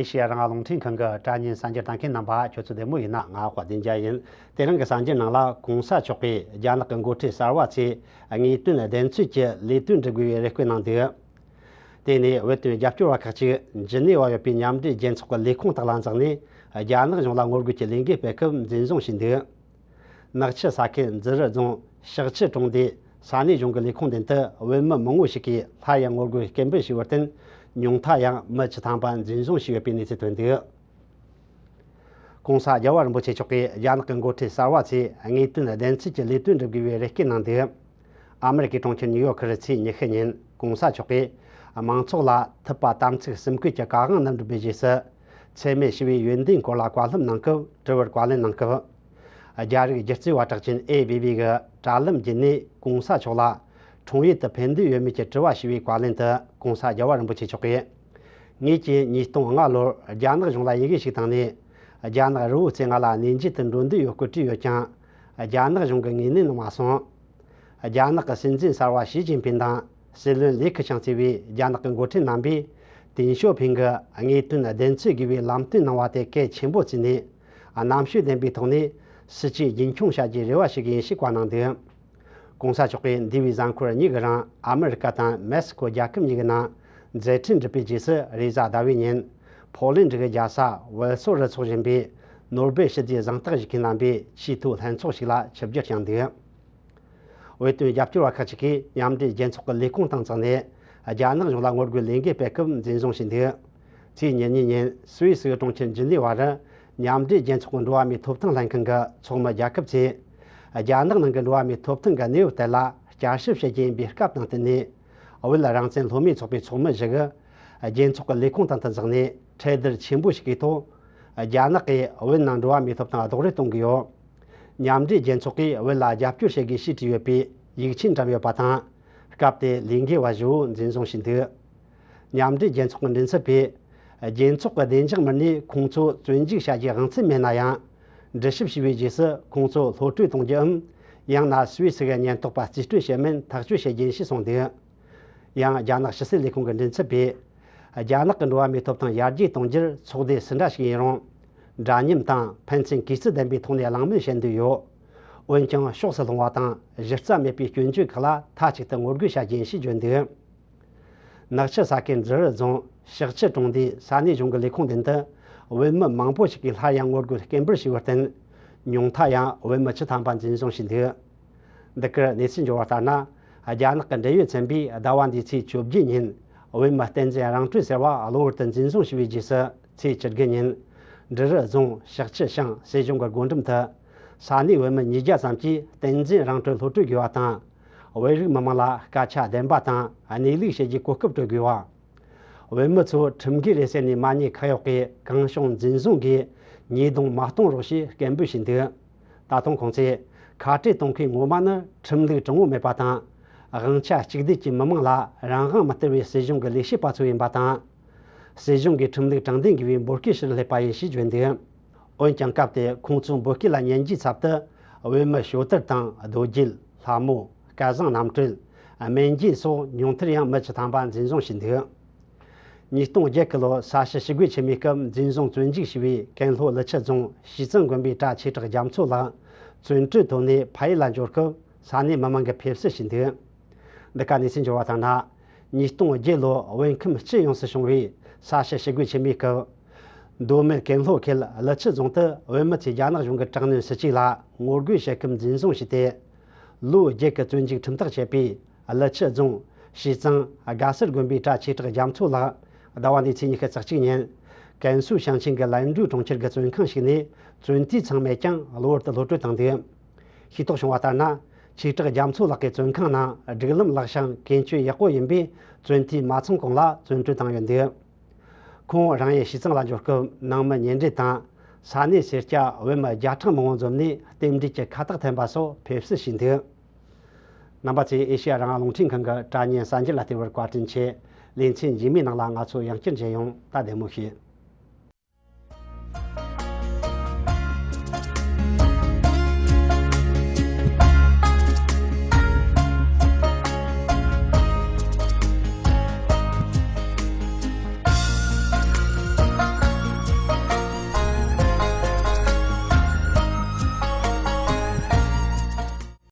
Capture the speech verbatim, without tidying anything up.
ཨེ་ཤེ་ཡ་རང་དབང་རླུང་འཕྲིན་ཁང་གི་དྲ་བརྙན་གསར་འགྱུར་ལྟ་མཁན་རྣམ་པ་ཁྱོད་ཚོ་བདེ་མོ་ཡིན་ན། ང་དཔལ་ལྡན་རྒྱལ་ཡིན། དེ་རིང་གི་གསར་འགྱུར་ནང་ལ། གོང་ས་མཆོག་གིས་རྒྱ་ནག་གི་འགོ་ཁྲིད་གསར་བ་ཚོས་དངོས་དོན་བདེན་འཚོལ་གྱི་ལས་དོན་སྒྲུབ་དགོས་པའི་རེ་སྐུལ་གནང་འདུག། དེ་ནས་བོད་དོན་རྒྱབ་སྐྱོར་བ་ཁག་ཅིག་ཇི་ནི་ཝ་ཡོད་པའི་མཉམ་འབྲེལ་རྒྱལ་ཚོགས་ཀྱི་ལས་ཁུངས་དག་ལ་འཛེགས་ནས། རྒྱ་ནག་གཞུང་ལ་ངོ་རྒོལ་གྱི་ལས་འགུལ་སྤེལ་སྐབས་འཛིན་བཟུང་བྱས་འདུག། ནག་ཆུ་ས་ཁུལ་འཛི་རུ་རྫོང་ཤག་ཆུ་གྲོང་སྡེའི་ས་གནས་གཞུང་གི་ལས་ཁུངས་མདུན་དུ་བོད་མི་མང་བོ་ཞིག་གིས་སླར་ཡང་ངོ་རྒོལ་སྐད་འབོད་བྱས་པར་བརྟེན། ཉུང་མཐའ་ཡང་མི་བཅུ་ཐམ་པ་འཛིན་བཟུང་བྱས་ཡོད་པའི་གནས་ཚུལ་ཐོན་འདུག། གོང་ས་རྒྱལ་བ་རིན་པོ་ཆེ་མཆོག་གིས་རྒྱ་ནག་གི་འགོ་ཁྲིད་གསར་བ་ཚོས་དངོས་དོན་བདེན་འཚོལ་གྱི་ལས་དོན་སྒྲུབ་དགོས་པའི་རེ་སྐུལ་གནང་འདུག། ཨ་མི་རི་ཀའི་གྲོང་ཁྱེར་ནིའུ་ཡོག་གིས་ཚེས་ཉི་ཤུ་ཉིན་གོང་ས་མཆོག་གིས་མང་ཚོགས་ལ་ཐུབ་པ་དམ་ཚིག་གསུམ་བསྐུལ་གྱི་བཀའ་དབང་གནང་གྲུབ་པའི་རྗེས་སུ། འཚེ་མེད་ཞི་བའི་ཡོན་ཏན་སྐོར་ལ་བཀའ་སློབ་གནང་སྐབས། དྲི་བར་བཀའ་ལན་གནང་སྐབས། རྒྱ་རིགས་སྒྱུ་རྩལ་བ་གྲགས་ཅན་ཨེ་བི་བི་གིས་དྲ་ལམ་བརྒྱུད་ནས་གོང་ས་མཆོག་ལ་འཁྲུངས་ཡུལ་དུ་ཕན་འདོད་ཡོད་མེད་ཀྱི་དྲི་བ་ཞུས་པའི་བཀའ་ལན་དུ། གོང་ས་རྒྱལ་བ་རིན་པོ་ཆེ་མཆོག་གིས། ངེད་ཀྱིས་ཉིས་སྟོང་ལྔ་ལོར་རྒྱ་ནག་གཞུང་ལ་ཡི་གེ་ཞིག་བཏང་ནས། རྒྱ་ནག་རི་བོ་རྩེ་ལྔ་ལ་གནས་མཇལ་དུ་འགྲོ་འདོད་ཡོད་སྐོར་བྲིས་ཡོད་ཀྱང་། རྒྱ་ནག་གཞུང་གིས་ངོས་ལེན་གནང་མ་སོང་། རྒྱ་ནག་གི་སྲིད་འཛིན་གསར་བ་ཞི་ཅིན་ཕིན་དང་། སྲིད་བློན་ལི་ཁེ་ཆང་བཅས་པའི་རྒྱ་ནག་གི་འགོ་ཁྲིད་རྣམ་པས། ཏེང་ཞའོ་ཕིང་གིས་དངོས་དོན་བདེན་འཚོལ་དགོས་པའི་ལམ་སྟོན་གནང་བ་དེ་གལ་ཆེན་པོ་བརྩིས་ནས། རྣམ་དཔྱོད་ལྡན་པའི་ཐོག་ནས་སྲིད་ཇུས་རྒྱུན་འཁྱོངས་བྱ་རྒྱུའི་རེ་བ་ཞུ་གི་ཡིན་ཞེས་བཀའ་གནང་འདུག། གོང་ས་མཆོག་གིས་འདས་པའི་གཟའ་འཁོར་གཉིས་ཀྱི་རིང་ཨ་མི་རི་ཀ་དང་མེག་སི་ཀོ་རྒྱལ་ཁབ་གཉིས་ཀྱི་ནང་མཛད་འཕྲིན་བསྒྲུབས་པའི་རྗེས་སུ། རེས་གཟའ་ཟླ་བའི་ཉིན་ཕོ་ལན་ཌི་གི་རྒྱལ་ས་ཝལ་སོ་རུ་འཚོགས་བཞིན་པའི་ནོ་སྦེལ་ཞི་བདེའི་གཟེངས་རྟགས་ཞུ་མཁན་རྣམ་པའི་ཆེས་མཐོའི་ལྷན་ཚོགས་ཤིག་ལ་ཆིབས་བསྒྱུར་བསྐྱངས་འདུག། བོད་དོན་རྒྱབ་སྐྱོར་བ་ཁག་ཅིག་གིས་མཉམ་འབྲེལ་རྒྱལ་ཚོགས་ཀྱི་ལས་ཁུངས་སྟེང་བཙུགས་ནས། རྒྱ་ནག་གཞུང་ལ་ངོ་རྒོལ་ལས་འགུལ་སྤེལ་སྐབས་འཛིན་བཟུང་བྱས་འདུག། ཚེས་ཉེར་གཉིས་ཉིན་སུད་སི་གྲོང་ཁྱེར་ཇི་ནི་ཝ་རུ། མཉམ་འབྲེལ་རྒྱལ་ཚོགས་ཀྱི་འགྲོ་བ་མིའི་ཐོབ་ཐང་ལྷན་ཁང་གི་ཚོགས་མི་རྒྱལ་ཁབ་ཚོས། རྒྱ་ནག་ནང་གི་འགྲོ་བ་མིའི་ཐོབ་ཐང་གི་གནས་བབ་ཐད་ལ་བསྐྱར་ཞིབ་བྱེད་རྒྱུ་ཡིན་པའི་སྐབས་དང་བསྟུན་ནས། བོད་རང་བཙན་སློབ་མའི་ཚོགས་པའི་ཚོགས་མི་ཞིག་གིས། རྒྱལ་ཚོགས་ཀྱི་ལས་ཁུངས་སྟེང་དུ་འཛེགས་ནས། འཕྲལ་བསྟར་ཆེན་པོ་ཞིག་གི་ཐོག། རྒྱ་ནག་གིས་བོད་ནང་འགྲོ་བ་མིའི་ཐོབ་ཐང་རྡོག་རོལ་གཏོང་གི་ཡོད། མཉམ་འབྲེལ་རྒྱལ་ཚོགས་ཀྱིས་བོད་ལ་རྒྱབ་སྐྱོར་བྱེད་དགོས་ཞེས་བྲིས་ཡོད་པའི་ཡིག་ཆ་བཀྲམ་ཡོད་པ་དང་། སྐབས་དེར་ལས་འགུལ་བ་བཞི་བོ་འཛིན་བཟུང་བྱས་འདུག། མཉམ་འབྲེལ་རྒྱལ་ཚོགས་ཀྱི་མགྲིན་ཚབ་པས། རྒྱལ་ཚོགས་ཀྱི་བདེ་འཇགས་མི་སྣས་ཁོང་ཚོ་བཙོན་འཇུག་བྱ་རྒྱུའི་དབང་ཚད་མེད་ན་ཡང་། འདྲི་ཞིབ་བྱས་པའི་རྗེས་སུ། ཁོང་ཚོ་གློད་གྲོལ་གཏོང་རྒྱུའམ། ཡང་ན་སུད་སི་གི་ཉེན་རྟོག་པ་རྩིས་སྤྲོད་བྱེད་མིན་ཐག་གཅོད་བྱེད་རྒྱུ་ཡིན་ཞེས་གསུངས་འདུག། ཡང་རྒྱ་ནག་ཕྱི་སྲིད་ལས་ཁུངས་ཀྱི་མགྲིན་ཚབ་པས། རྒྱ་ནག་གི་འགྲོ་བ་མིའི་ཐོབ་ཐང་ཡར་རྒྱས་གཏོང་རྒྱུར་ཚོགས་སྡེ་སུ་འདྲ་ཞིག་ཡིན་རུང་། འདྲ་མཉམ་དང་ཕན་ཚུན་གུས་བརྩི་ལྡན་པའི་ཐོག་ནས་གླེང་མོལ་བྱེད་འདོད་ཡོད། འོན་ཀྱང་ཕྱོགས་སུ་ལྷུང་བ་དང་གཞི་རྩ་མེད་པའི་སྐྱོན་བརྗོད་ཁག་ལ་མཐའ་གཅིག་ཏུ་ངོ་རྒོལ་བྱ་རྒྱུ་ཡིན་ཞེས་བརྗོད་འདུག། ནག་ཆུ་ས་ཁུལ་འཛི་རུ་རྫོང་ཤག་ཆུ་གྲོང་སྡེའི་ས་གནས་གཞུང་གི་ལས་ཁུངས་མདུན་དུ། བོད་མི་མང་པོ་ཞིག་གིས་སླར་ཡང་ངོ་རྒོལ་སྐད་འབོད་བྱས་པར་བརྟེན། ཉུང་མཐའ་ཡང་བོད་མི་བཅུ་ཐམ་པ་འཛིན་བཟུང་བྱས་འདུག། འདི་གར་གནས་ཚུལ་འབྱོར་བ་ལྟར་ན། རྒྱ་ནག་གི་འབྲེལ་ཡོད་ཚན་པས་ཟླ་བ་འདིའི་ཚེས་བཅོ་བརྒྱད་ཉིན། བོད་མི་བསྟན་འཛིན་རང་གྲོལ་ཟེར་བ་གློ་བུར་དུ་འཛིན་བཟུང་བྱས་པའི་རྗེས་སུ། ཚེས་བཅུ་དགུ་ཉིན། འབྲི་རུ་རྫོང་ཤག་ཆུ་ཤང་སྲིད་གཞུང་གི་སྒོ་འགྲམ་དུ། ས་གནས་བོད་མི་ཉིས་བརྒྱ་ཙམ་གྱིས་བསྟན་འཛིན་རང་གྲོལ་སློབ་ཕྲུག་དགོས་པ་དང་། བོད་རིགས་མི་མང་ལ་སྐད་ཆ་བདེན་པ་དང་གནས་ལུགས་བཤད་རྒྱུའི་གོ་སྐབས་སྤྲོད་དགོས་པ། བོད་མི་ཚོ་ཁྲིམས་འགལ་རེད་ཟེར་ནས་མ་ཉེས་ཁག་གཡོགས་ཀྱིས་གང་བྱུང་འཛིན་བཟུང་གིས་ཉེས་རྡུང་མ་གཏོང་རོགས་ཞེས་སྐད་འབོད་བྱས་འདུག། ད་དུང་ཁོང་ཚོས་ཁ་བྲལ་གཏོང་མཁན་ངོ་མ་ནི་ཁྲིམས་ལུགས་དྲང་བོ་མེད་པ་དང་། དབང་ཆ་གཅིག་སྡུད་ཀྱིས་མི་མང་ལ་རང་དབང་མི་སྟེར་བའི་སྲིད་གཞུང་གི་ལས་བྱེད་པ་ཚོ་ཡིན་པ་དང་། སྲིད་གཞུང་གིས་ཁྲིམས་ལུགས་དྲང་བདེན་དགོས་པའི་འབོད་སྐུལ་ཞིག་སླེབས་པ་ཡིན་ཞེས་བརྗོད་འདུག། འོན་ཀྱང་སྐབས་དེར་ཁོང་ཚོའི་འབོད་སྐུལ་ལ་ཉན་རྒྱུའི་ཚབ་ཏུ། བོད་མི་ཞོ་དར་དང་རྡོ་རྗེ། ལྷ་མོ། སྐལ་བཟང་རྣམ་གྲོལ། སྨན་རྒྱལ་སོགས་ཉུང་མཐར་ཡང་མི་བཅུ་ཐམ་པ་འཛིན་བཟུང་བྱས་འདུག། ཉིས་སྟོང་བརྒྱད་ཀྱི་ལོར་ས་བྱི་ཞི་རྒོལ་ཆེན་མོའི་སྐབས་འཛིན་བཟུང་བཙོན་འཇུག་བྱས་པའི་ཀན་ལྷོ་ཀླུ་ཆུ་རྫོང་ཞིས་ཙང་དགོན་པའི་གྲྭ་ཆོས་གྲགས་རྒྱ་མཚོ་ལགས་བཙོན་གྲོལ་ཐོབ་ནས་ཕ་ཡུལ་ལ་འབྱོར་སྐབས་ས་གནས་མི་མང་གིས་ཕེབས་བསུ་བྱས་འདུག། འདི་ག་གནས་ཚུལ་འབྱོར་བ་ལྟར་ན། ཉིས་སྟོང་བརྒྱད་ལོར་བོད་ཁམས་སྤྱི་ཡོངས་སུ་བྱུང་བའི་ས་བྱི་ཞི་རྒོལ་ཆེན་མོའི་སྐབས། མདོ་སྨད་ཀན་ལྷོ་ཁུལ་ཀླུ་ཆུ་རྫོང་དུ་བོད་མི་ཚོས་རྒྱ་ནག་གཞུང་གི་དྲག་གནོན་སྲིད་བྱུས་ལ་ངོ་རྒོལ་བྱེད་སྐབས་འཛིན་བཟུང་བྱས་ཏེ། ལོ་བརྒྱད་ཀྱི་བཙོན་འཇུག་ཁྲིམས་ཐག་བཅད་པའི་ཀླུ་ཆུ་རྫོང་ཞིས་ཙང་དགའ་གསར་དགོན་པའི་གྲྭ་ཆོས་གྲགས་རྒྱ་མཚོ་ལགས་ཟླ་བ་འདིའི་ཚེས་ཉི་ཤུ་རྩ་གཅིག་ཉིན། ཀན་སུའུ་ཞིང་ཆེན་གྱི་ལན་ཀྲུའུ་གྲོང་ཁྱེར་གྱི་བཙོན་ཁང་ཞིག་ནས་བཙོན་དུས་ཚང་མེད་ཀྱང་གློ་བུར་དུ་གློད་གྲོལ་བཏང་འདུག། ཤེས་རྟོགས་བྱུང་བ་ལྟར་ན། ཆོས་གྲགས་རྒྱ་མཚོ་ལགས་ཀྱི་བཙོན་ཁང་ནང་སྒྲིག་ལམ་ལག་ཤིང་ཀུན་སྤྱོད་ཡག་པོ་ཡིན་པས་བཙོན་དུས་མ་ཚང་གོང་ལ་བཙོན་གྲོལ་བཏང་ཡོད་འདུག། ཁོང་རང་ཡུལ་ཞིས་ཙང་ལ་འབྱོར་སྐབས་ནང་མི་ཉེ་འབྲེལ་དང་ས་གནས་སེར་སྐྱ་བོད་མི་བརྒྱ་ཕྲག་མང་བོ་འཛོམས་ནས་རྟེན་འབྲེལ་གྱི་ཁ་བཏགས་འཐེན་པ་སོགས་ཕེབས་བསུ་ཞུས་འདུག། རྣམ་པ་ཚོས་ཨེ་ཤེ་ཡ་རང་དབང་རླུང་འཕྲིན་ཁང་གི་དྲ་བརྙན་གསར་འགྱུར་ལ་བལྟས་པར་བཀའ་དྲིན་ཆེ། ལེ་ཚན་རྗེས་མའི་ནང་ལ་ང་ཚོ་ཡང་བསྐྱར་མཇལ་ཡོང་། ད་བདེ་མོ་བྱོས།